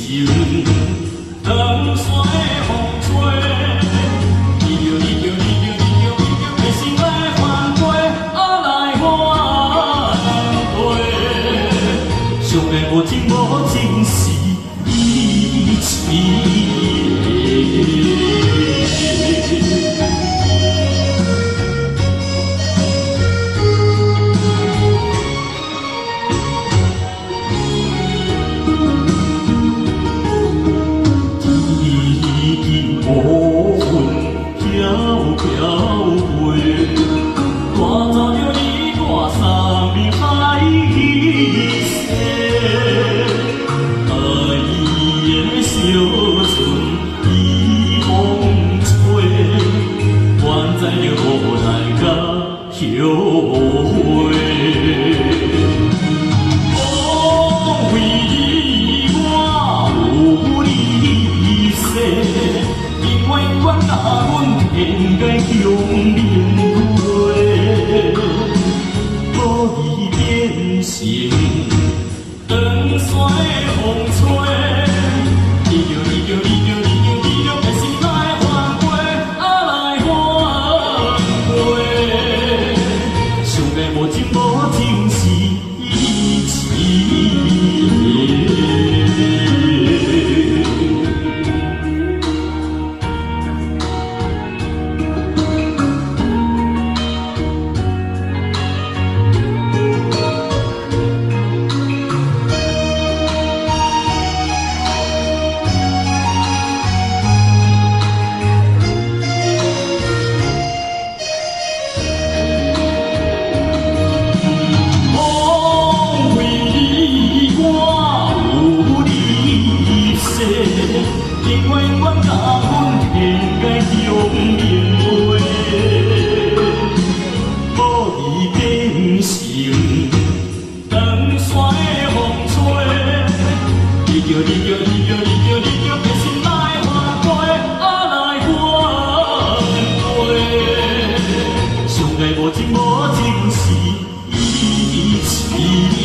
長山的風吹。你著你著你著你著你著，變心來還過，啊來還過。相愛無情無情是痴的。天金烏雲飄飄過，帶走著你我山盟海誓。愛的小船被風吹，原知著無來甲後悔。枉費你我有你世，永遠永遠甲阮天涯共面對，無義變成長山的風吹。你著你著你著你著你著，變心來還過，啊來還過。相愛無情無情是痴的。枉費我有你世，永遠永遠甲阮天涯共面對，無義變成長山的風吹。你著你著你著你著你著，變心來還過，啊來還過。相愛無情無情是痴的。